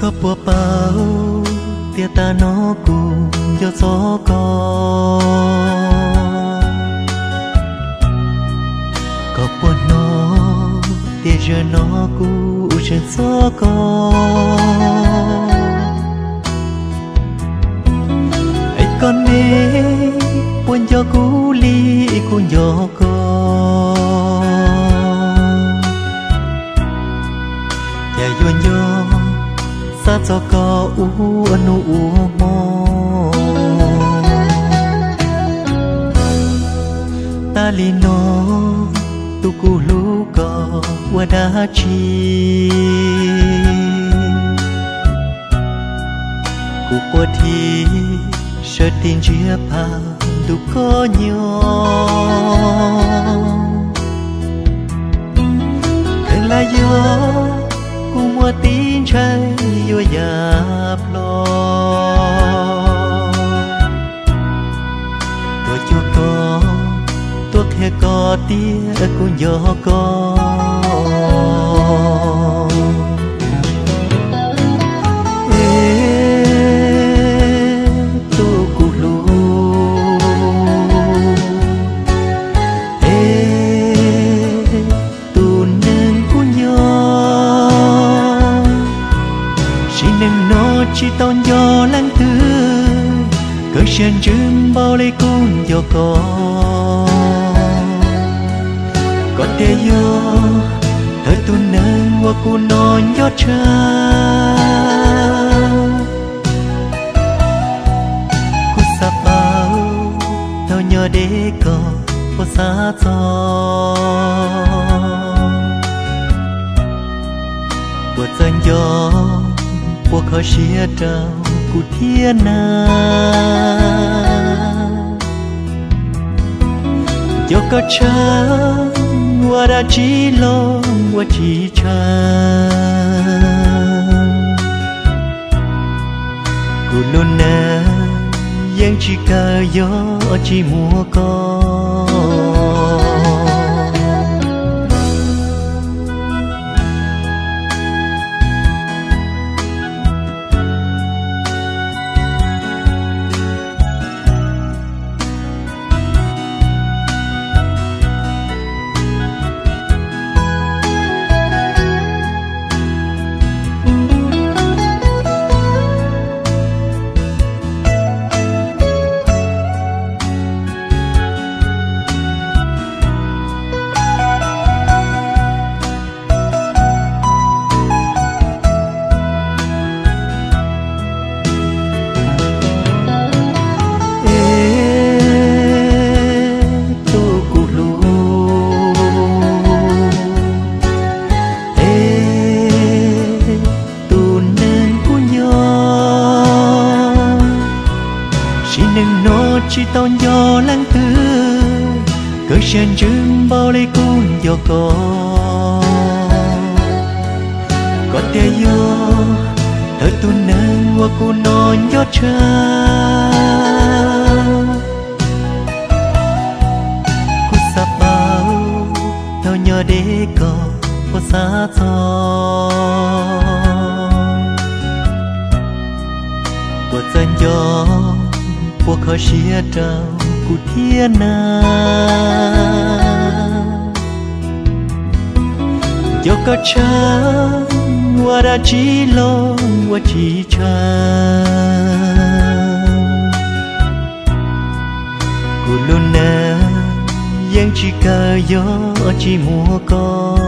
Koj puas paub tias tag no kuv nco txog koj? Koj puas hnov tias zaum no kuv tseem txog koj? Es koj ne, puas nco kuv li kuv nco koj? Cas yuav nco xav txog koj ua hnub ua hmo? Tas li no, tus kuv hlub koj ua dab tsi? Kuv quaj thiab sawv tis ntsiag pab ntuj koj nyob. Kheev lam yog kuv muaj tib ntshai yuav ya plho. Tuaj cuag koj, tuaj qhia koj tias kuv nco koj. Es tus kuv hlub, es tus neeg kuv nco, sim neej no tsis tau nco leej twg, koj siab ntsws npaum li kuv nco koj. Koj tias yog thawj tus neeg uas kuv hnov nco tshaj. Kuv xav paub thaum nyob deb koj puas xav txog, puas txawj nco, puas kho siab rau kuv thiab na. Nco koj tshaj, ua dab tsi los ua tsis tshav. Kuv lub neej yeej tsis kawg yog tsis muaj koj. Es tus kuv hlub, es tus neeg kuv nco, sim neej no tsis tau nco leej twg, koj siab ntsws npaum li kuv nco koj. Koj tias yog thawj tus neeg uas kuv hnov nco tshaj. Kuv xav paub thaum nyob deb koj puas xav txog, puas txawj nco, puas kho siab rau kuv thiab na. Nco koj tshaj, ua dab tsi los ua tsis tshav. Kuv lub neej yeej tsis kawg yog tsis muaj koj.